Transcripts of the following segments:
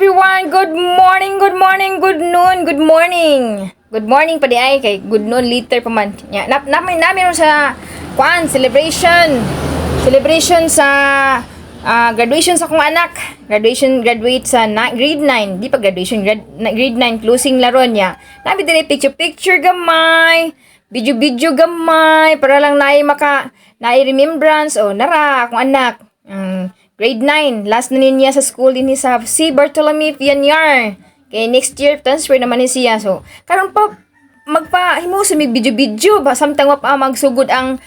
Everyone! Good morning, good morning, good noon, good morning. Good morning pa di ay kay good noon later pa man. Nya, nap namin namin ron sa kuan celebration. Celebration sa graduation sa akong anak. Graduation, graduate sa grade 9. Di pa graduation, grade 9 closing laro niya. Nami dire picture picture gamay. Video video gamay para lang naay maka naay remembrance o nara akong anak. Grade 9, last na niya sa school dinhi sa C. Bartolome Pianyar. Kay next year transfer naman ni siya. So, karon pa magpa himo sa may video-video ba samtang wa pa magsugod ang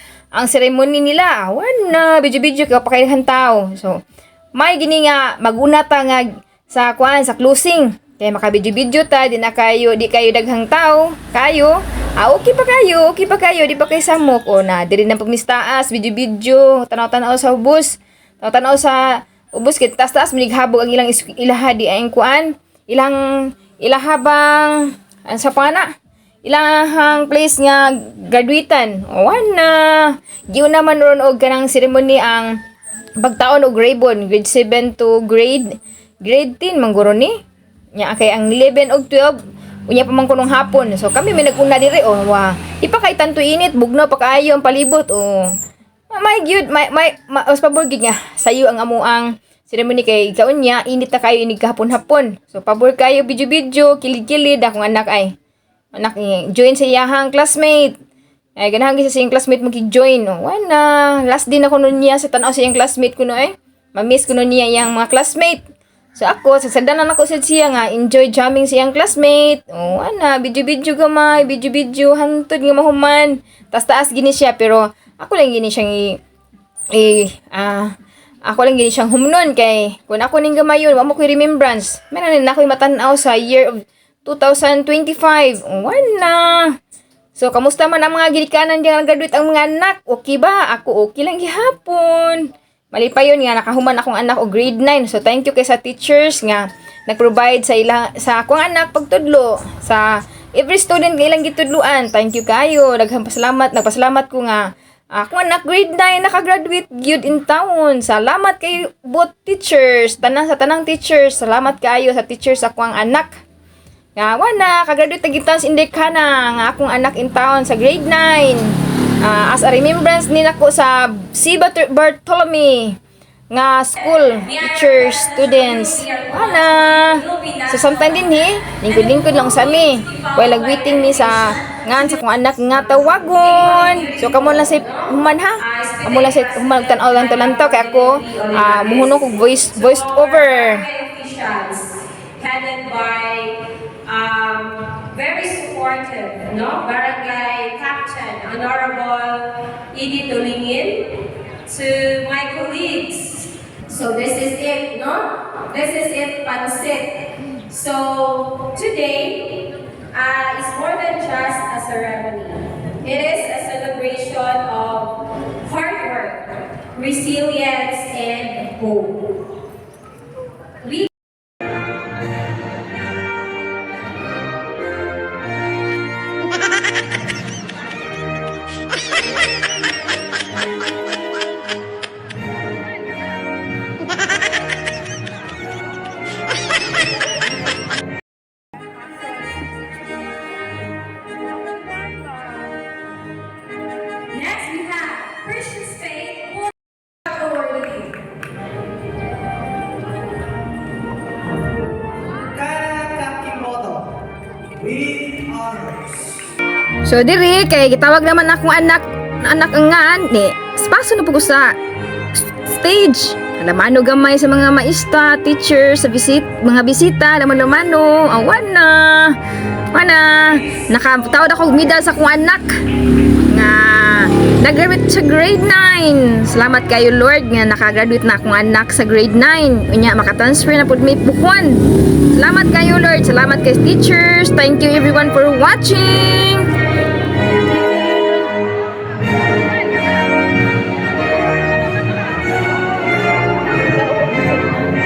ceremony nila. Awan na video-video kay pa tao. So, may gini nga maguna ta nga sa kuan sa closing. Kay maka video-video ta di na kayo di kayo daghang tao. Kayo okay pa kayo, okay pa kayo, di pa kay samok o na diri na pagmistaas, video-video, tanaw-tanaw sa ubos. Tanaw-tanaw sa ubos kay taas-taas minighabog ang ilang ilaha di ay kuan, ilang ilahabang ang sa pana ilahang place nga graduatean. O na. Giuna man ron og kanang ceremony ang pagtaon og ribbon, grade 7 to grade grade 10 mangguro ni. Nya kay ang 11 og 12 unya pa man kunong hapon. So kami may naguna diri oh wa. Di pa kay tanto init, bugnaw pa kaayo ang palibot oh. May gyud may may mas pabor gyud nga sayo ang amuang ceremony kay kaunya init na kayo inig kahapon-hapon. So pabor kayo video-video, kilid-kilid akong anak ay. Anak eh, join sa iyahang classmate. Ay ganahan gyud sa iyang classmate maki-join. Oh, wala. Last din ako nun niya sa tan-aw sa iyang classmate ko no eh. Ma-miss ko nun niya iyang mga classmate. So ako, sasadanan ako sa siya nga, enjoy jamming sa iyang classmate. Oh, ana, video-video gamay, video-video, hantod nga mahuman. Tas taas gini siya, pero ako lang gini siyang ako lang gini siyang humnon kay kung ako ning gamayon, wa mo ko'y remembrance. Meron na ako'y matan-aw sa year of 2025. Oh, wala. So, kamusta man ang mga ginikanan diyan nga graduate ang mga anak? Okay ba? Ako okay lang gihapon. Malipayon nga nakahuman akong anak og grade 9. So, thank you kay sa teachers nga nag-provide sa ilang sa akong anak pagtudlo sa every student nga ilang gitudluan. Thank you kayo. Daghang pasalamat. Nagpasalamat ko nga akong anak grade 9 nakagraduate gyud in town. Salamat kay both teachers, tanang sa tanang teachers. Salamat kayo sa teachers sa akong anak. Nga wala, kagraduate na gyud sa Indekana nga akong anak in town sa grade 9. As a remembrance ni nako sa C. Bartolome nga school, teachers, students. Wala. So sometime din hi, lingkod-lingkod lang sa mi. While waiting mi sa ngan sa akong anak nga tawagon. So kamo lang sa human ha. Kamo lang sa human tan-aw lang to kay ako muhunong kog voice voice over. Officials headed by very supportive, no, barangay captain, Honorable Edith Ulingin, to my colleagues. So this is it, no? This is it, pansit. So today is more than just a ceremony. It is a celebration of hard work, resilience, and hope. We Next, we have Precious Faith Awardee. Kara Kakimoto with honors. So diri kay gitawag naman akong anak anak ang ngan ni spaso na po ko sa stage. Lamano gamay sa mga maista, teacher, sa visit, mga bisita, lamano-lamano, awan na. Wana, nakatawad ako og medal sa akong anak nga nag-graduate sa grade 9. Salamat kayo Lord nga nakagraduate na akong anak sa grade 9. Unya makatransfer na pud mi bukon. Salamat kayo Lord, salamat kay teachers. Thank you everyone for watching.